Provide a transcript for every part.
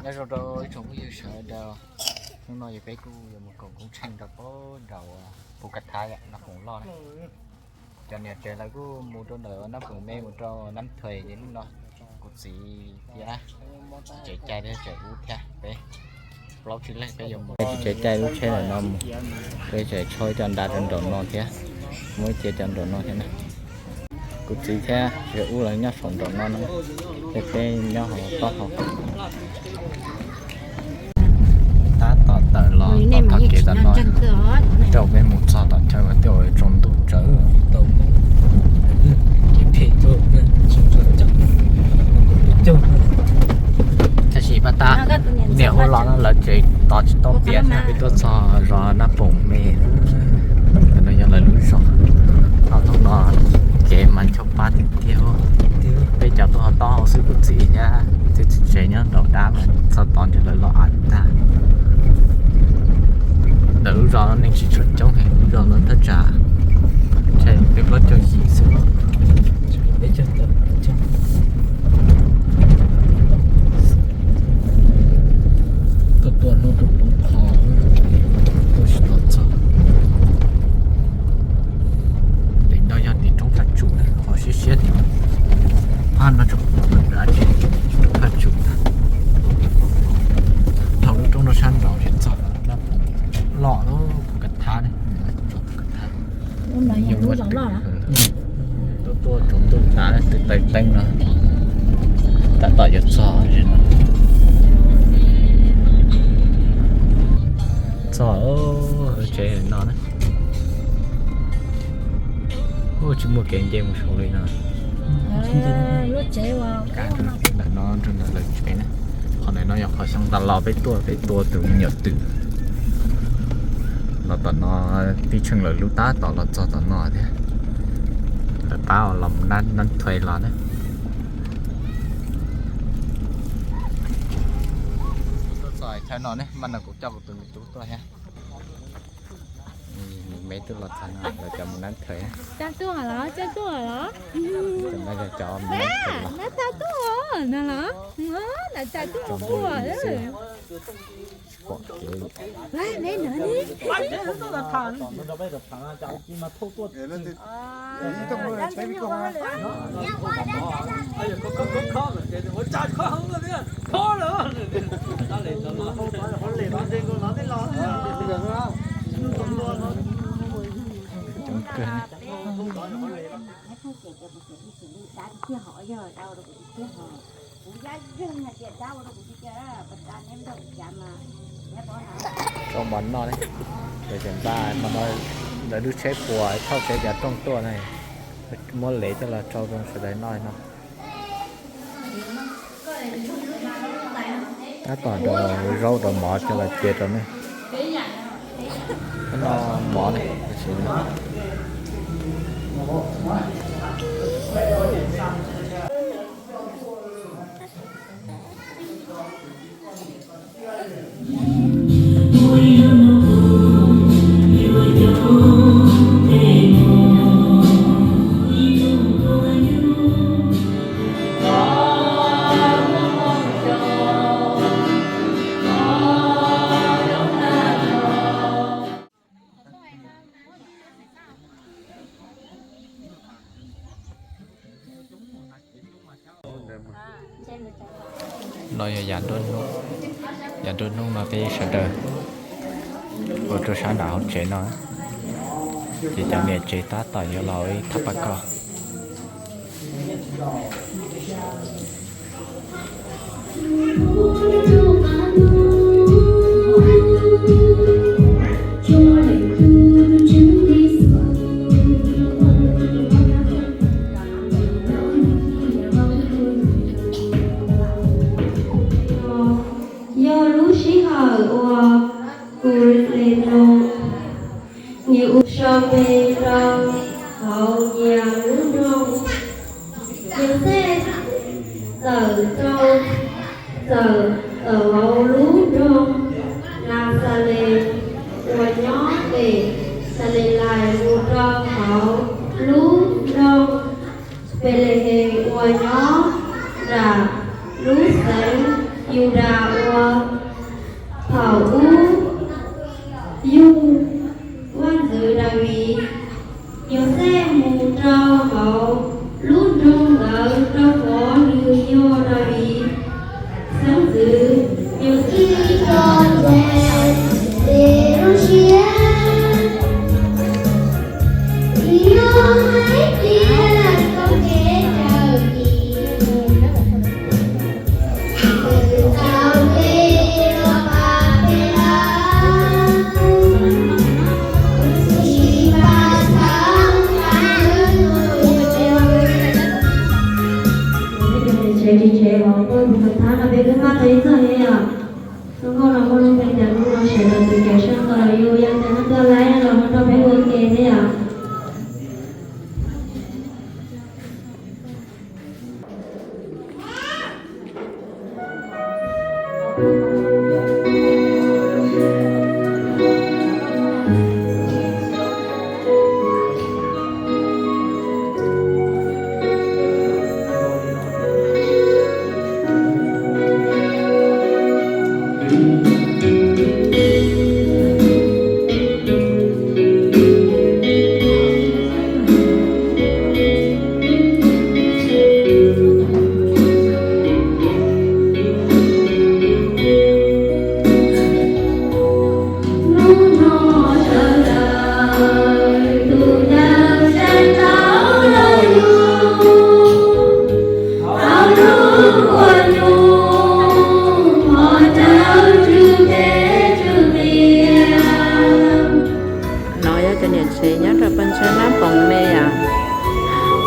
Nyob zoo rau ib tsoom phooj ywg sawv daws, hnub no yog peb kuj yuav mus koom koob tsheej rau pem nraum Phu Ka Thav Nab Poom Loj na. Cov niam tsev lawv kuj mus rau ntawm Nab Poom Me mus rau Nab Thuais ces hnub no kuv txiv thiab tsev cai thiab tsev ub thiab peb plaub tsib leeg peb yuav mus. Peb tsev cai lub tsheb ntawm no mus, peb tseem tsau ib co nra rau nraum no thiab, muab ib co cov nraum no thiab na. Kuv txiv thiab tsev ub lawv nyob saum nraum no na, ces peb nyob hauv taub hau. Tab tom tawm los tau tog kev tom no, rau peb mus txog tom chaw uas twb ua tsaus ntuj tsawv tau mus. Tab sis pab tab niam hu los no lawv tsev tos tsis tau piav thiab, peb tuaj txog zos Nab Poom Me. Ntawm no yog lawv lub zos. Tau hnub no kev mas ncho pab tiag tiag. Peb cov tuaj hauv taub hau xwb, kuv txiv thiab txiv tsev nyob nraum dab mas txog tod ntshe lawv los av tag. Ntawm lub zos no neeg tsis tshua coob, lub zos no thaj tsam ntshe peb plaub caug yim xwb. Tuaj tuaj hnub rau roob qhov, tuaj tsis tau txog. Tim no yog tim roob Phaj Tsum na, qhov siab siab tim no. Phaj no tseem roob Phaj Tsum na. Dhau lub roob no sab nraud tsis txog Nab Poom Loj, Phu Ka Thav ne. Tuaj tuaj tsaus ntuj tas twb taw teeb no, tab tom yuav txog no. Txog lub tsev no na. Ua tsis muaj kev nce mus saud li no. Ntawm no rau ntawm lawv tsev na. Qhov ntawm no yog qhov xyoo tas los peb tuaj peb tua tus me nyuam twm los tom no, tib tsheej lawv lub tab tom los txog tom no thiab. Lawv pab los Nab Thuais los na. Tuaj txog chaw no ne, mas no kuv coj kuv tus me tub tuaj thiab. Me tub los txog no, lawv cov mus Nab Thuais. Coj tuaj los, coj tuaj los. Cov Nab Thuais los. Nab Thuais tuaj no los, Nab Thuais tuaj ua. Pom kev. Rau mov noj ne, lawv tseem npaj no, lawv lub tsheb puas thauj tsheb cov rooj tuaj ne, muab lev coj los rau rau sawv daws noj no. Tab tom rau zaub rau mov coj los cia rau nej noj mov ne. No yog yav nruab hnub, yav nruab hnub no peb sawv daws ua rau sab nram hauv tsev no, ces cov niam tsev tab tom yuav los ib thaj paj koj. Yog lub sij hawm uas kuv le no, nws ua sau pe rau hauv nyias lub nroog. Yauxej txawm rau, txawm tawm hauv lub nroog Naxales uas nyob pem Xalelais mus rau hauv lub nroog Npelehees uas nyob nram lub xeev Yudas ua Thaum ub, yug vaj ntxwv Daviv, Yauxej mus rau hauv lub nroog ntawd rau qhov nws yog Daviv xeeb ntxwv. Yauxej tso ntsees lub siab, nws yog hais tias txoj kev cawm dim Tsev tsis tsev los pab tus thab no peb twb maj tau ib txoj li os. Zoo nkauj los muaj lub npe tias hnub no sawv daws tus cawm seej tau los yus yog tias neeg tuaj laib los muaj rau peb ua ke thiab yom. No yog cov niam tsev nyob rau pem ntsab Nab Poov me yom.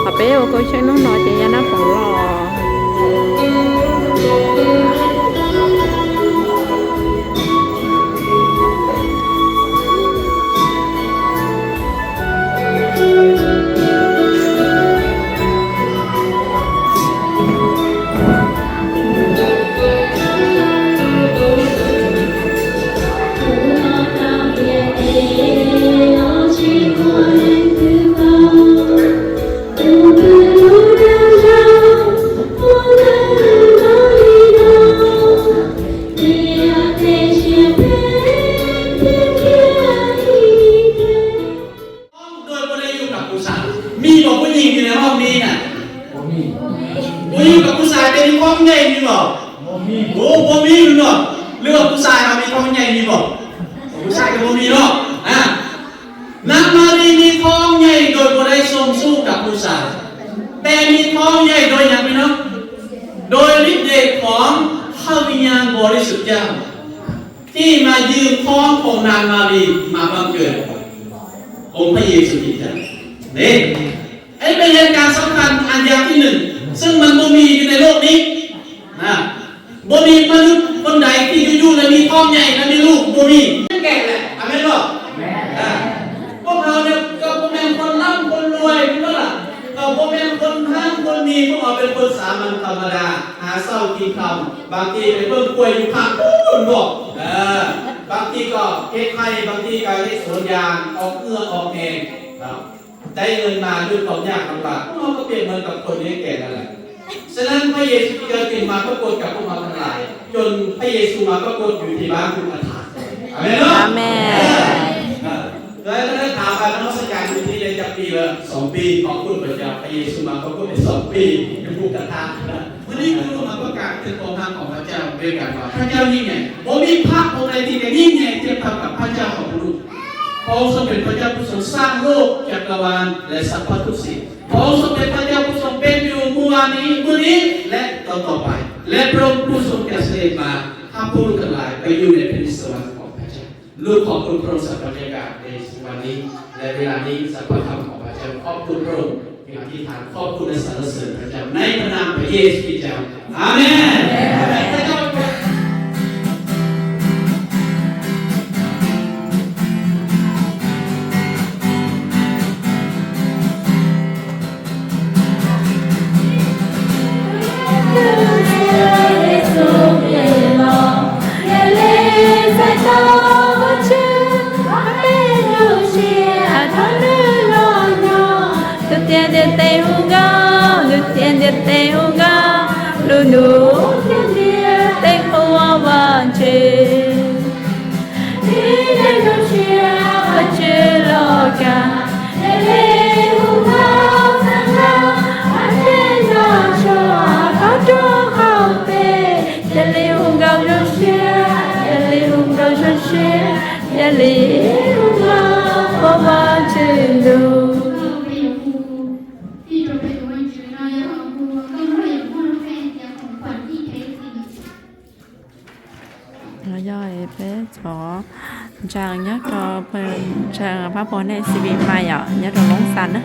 Qhov peb ua kauj xyaij hnub no ces yog Nab Poov los. Khoob dua puas de yug kam kuv xav, me npaum puab nyim yug na, ho me na, puas yug kam kuv xav ces me khoob nyaij me npaum, puas me lug no, lwm kuv xav ho me khoob nyaij me npaum, kuv xav ces puas me no. Nab Malis me khoob nyaij dua puas de xoo xub kam kuv xav, tes me khoob nyaij dua yam me no, dua lub dej khoom thawj viñ nyaj npau li xwm caj, thiaj mas ywg khoob khoom Nab Malis mas pab kawg khoom Phab Yexus Khetos. Es peb yog kas xov khas as yas thib nwg, xwb mas npau mis yug tes loj ni. Npau mis mas lub poj nraiv thib yuj yuj lawv me khoob nyaij lawv me lug npau mis. Amen los? Peb hauv no kom puas meej khon lab khon luaj, kom puas meej khon hab khon mis, peb hauv peb khon xav mas tham ma das, hav xauj kiv tham, bag ti peb pheej kuaj yug pham ub npog, bag ti kom kev thai, bag ti kom kev suav yaas, ua wb ua hees, dai mas lwj tau nyaj tau las, peb hauv peb pheej meej kom khon nyaij kev na lawm. Xwb leej Phab Yexus Khetos tseem mas pab kuaj kom peb hauv tha lais, coj Phab Yexus mas pab kuaj yug thib pab kuj tham. Amen los? Amen. Lawv tham mas nov xav kas yug thib li cas pis lawm, xoom pis, khov kuj pab cov Phab Yexus mas khov kuj peb xoom pis yug kuj tham. Hnub no kuv mas pab kas tej tau hab khoom Phab Cau, peb kas mas Phab Cau nyij nyam, puas meej phab khoom nai ti kev nyij nyam thiaj tham kom Phab Cau khoom kuj lug. Phau Xov Pem Phab Cau kuj xoom sab lug, cak ka wan, leh sab phab tuj xim. Phau Xov Pem Phab Cau kuj xoom peb yug muaj ua ni, muaj ni, leh tau tau pais, leh Phab Cau kuj xoom caj se mas hab pub lug tha lais peb yug le peb xav khoom Phab Cau. Lub khov kuj Phab Cau xav pab caj kas es ua ni, leh ua ni xav pab tham khoom Phab Cau, khov kuj Phab Cau, yog thib tham khov kuj leh sab lug xwm Phab Cau, nai pab nam Phab Yexus Khetos. Amen. Tus tiaj ntiaj teb hu nkauj, tus tiaj ntiaj teb hu nkauj, lub ntuj thiaj ntshe ib leeg zoo siab ua tswv los kag, cia li hu nkauj txhawb nkauj ua ntej nco tshua, koj rau hauv peb, cia li hu nkauj zoo siab, cia li hu nkauj zoo siab, cia li hu nkauj puag Vajtswv ntuj. No yog peb cov ntseeg nyob rau, ntseeg Pab Pog Nej C V Mai yom, nyob rau Loob Xas na.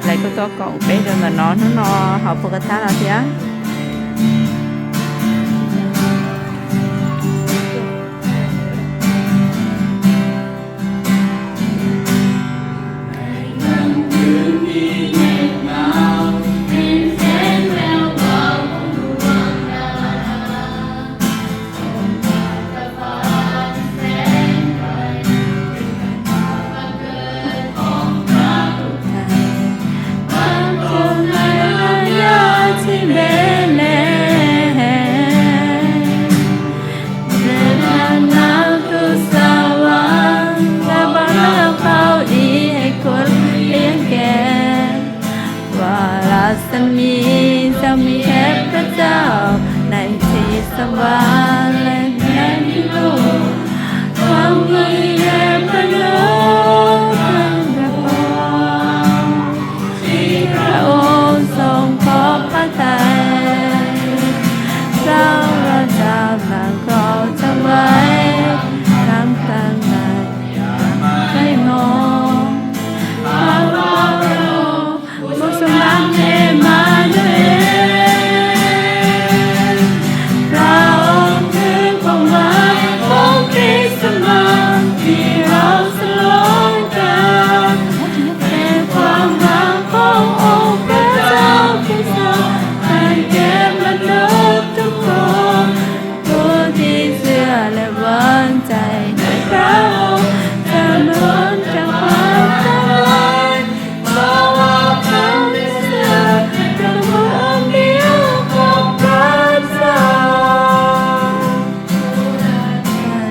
Lawv kuj tuaj koom peb rau ntawm no, hnub no hauv puas ka thab no thiab. Ua laj xab mis, xab mis hais peb tau, neeg tsis xav vam leej neeg tsis hlub, ua nqi le peb lub neej nrog pog, tsis rau xoo pov pab tais, txawj los txawj mas nkaus txawj vais, tam tam mas qee hmo. Ua lub xub nab Emanuel, peb twb pom mas peb Christmas, ib hauv xwb lub kab, peb pom mas peb oo peb txog peb txog, hais kev mas nrog tus koob, tus tib txwv lawm vaj ntxais nws rau, txawm nws tseem pab tau lawm, txawm ua pab nws xwb, nws rau mus ua npiav kom pab txog.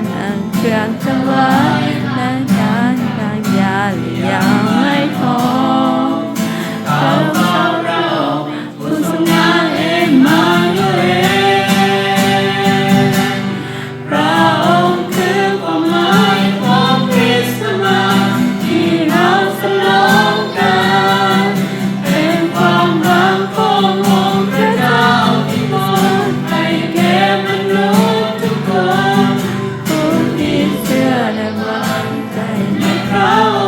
Neeg kws txawj vaj, neeg kws txawj yam li yam hais hov, txawm tau rau tus xub nab Emanuel, peb oo twb pom mas peb Christmas, ib hauv xwb lub kab, peb pom mas peb oo peb txog peb txog, hais kev mas nrog tus koob, tus tib txwv lawm vaj ntxais nws rau,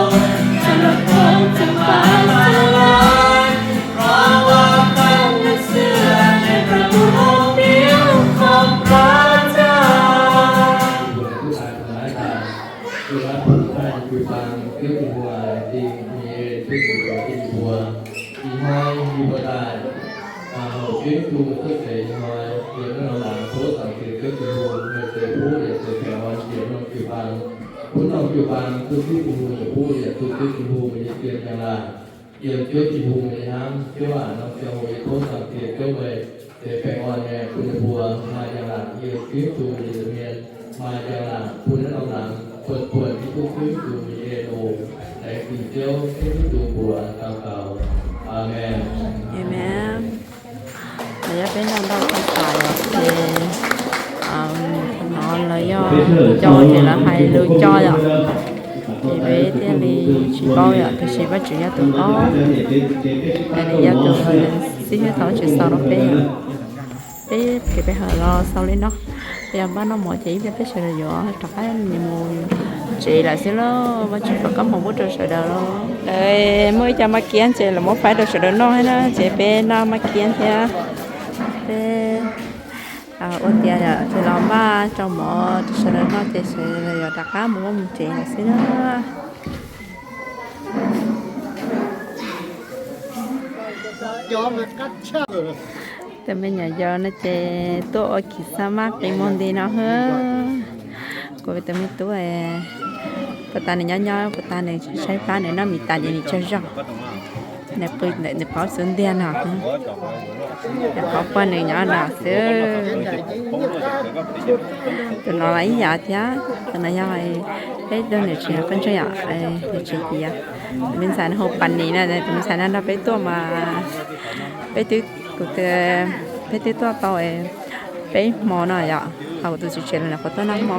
txawm los koom txawm pab txog lawm, ua pab nws xwb, nws rau mus ua npiav kom pab txog. Tus dab phum thaj cug pam, cov cug hua ti mi, cov cug hua ti mi hua, ti hmai ti hua tas, haum ceb tug tuaj tsev hmai, yog noj los lam puab xav tias cov cug hua yog tsev pub yog tsev pem os, yog noj cug pam, pub noj cug pam, tug ceb cug hua yog pub yog tug ceb cug hua yog tias yog lam, yog cov cug hua yog hab, cov lam noj cov hua yog puab xav tias cov me tsev pem os, yog pub nws hua, mas yog lam yog ceb tug yog tsev mias, mas yog lam pub noj lam, puas puas tib tug ceb tug yog es lus, es tim cov ceb tug puas tau tau. Amees. Amees. Yog peb noj ntau tau tas ces no lawv yog coj ces lawv hais lus coj yom, ces peb thiaj li tsis paub yom, tiam sis Vajtswv yog tus paub, nws yog tus xib hwb tau tsis xaus rau peb yom. Peb kev pe hawm los xaus li no, yog npaj noj mov ces ib pliag peb sawv daws yuav rov qab mus tsev lawm xwb lauj. Vajtswv foom koob hmoov pub rau sawv daws lauj. Muaj ib co maj kiab ces los muab faib rau sawv daws noj thiab na, ces peb noj maj kiab thiab. Peb ua tiav ces los npaj rau mov rau sawv daws noj ces sawv daws yuav rov qab mus vaj mus tsev lawm xwb na. Tus me nyuam yaus no ces tuaj ua Christmas qis muag nti no hwb. Kuv tus me tub, puag ta nws nyob nyob, puag ta nws tshaib plab, nws noj mis tas ces nws tsaug zog. Nws pw ntawm nws qhov xub ntiag no, nws qhov poj nws nyob no xwb. Tus no los ib yam thiab, tus no yog peb tug niam tsev peb ntseeg yom, niam tsev Civ. Me ntxhais no hu Pas Nis na, tus me ntxhais no nrog peb tuaj mas peb twb, kuv, peb twb tuaj tau peb hmo no yom, ho kuv tus txiv tsev los nws qhuav tuaj noj hmo.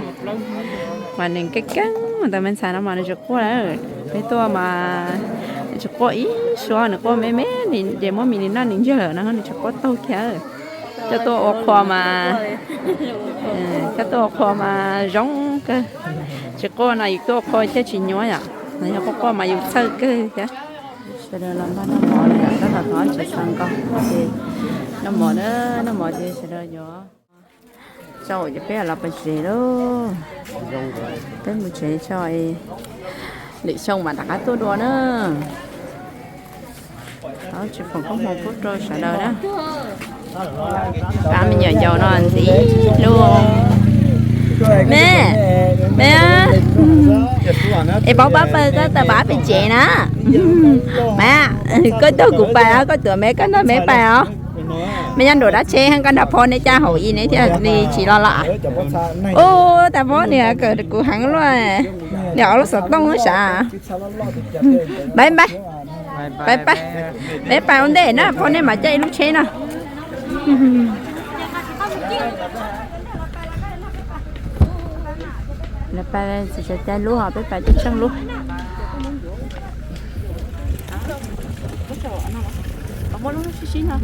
Mas nws keej keej, tus me ntxhais no mas nws tsis quaj lawm. Peb tuaj mas nws tsis quaj ib suab, nws quaj me me, nws ces muab mis nws noj nws ntsiag lawm no nws tsis quaj taug kiag. Coj tuaj ua qhua mas, coj tuaj ua qhua mas zoo kawg. Tsis quaj no yus tuaj ua qhua thiaj tsis nyuaj yom, no yog quaj quaj mas yus txhawj kawg thiab. Sawv daws los npaj noj mov na yom, tab tom thov tsev xav nkaus ces noj mov na, noj mov ces sawv daws yuav tsau ces peb los pais tsev lauj. Peb mus tsev tso, lwm xyoo mas rov qab tuaj dua na. Tsis foom koob hmoov pub rau sawv daws na. Pab me nyuam yaus no ntxiv lub. Me, me, es paub pab pawg koj tawm pab pem tsev na. Mas koj nrog kuv pais os, koj tuav me koj nrog me pais os. Me nyob nraum dab tsheb, koj nrog phob neb caj hauv ib neb thiaj li tsis los los. Ub, tas phob niag kawm kuv heev luaj, niag ob lub xov tooj lub sav. Pais, pais, pais, peb pais ua ntej na, phob neb mam caij ib lub tsheb no. Lawv pais txiv tsawv caij lub ho peb pais tub tsheej lub. Muaj lub sib sib no.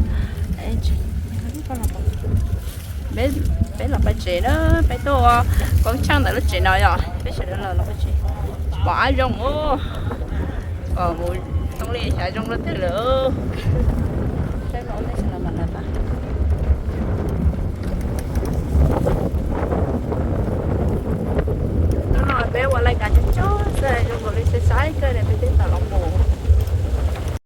Peb los pais tsev na, peb tuaj ua koob tsheej ntawm lub tsev no yom, peb sawv daws los los pais tsev. Pom ab zoo, pom mus toob li xyav zoo luaj tiag lawm. Hnub no peb ua laj kas coob coob xwb, zoo nkaus li sai sai kawg li peb twb tawm los mus.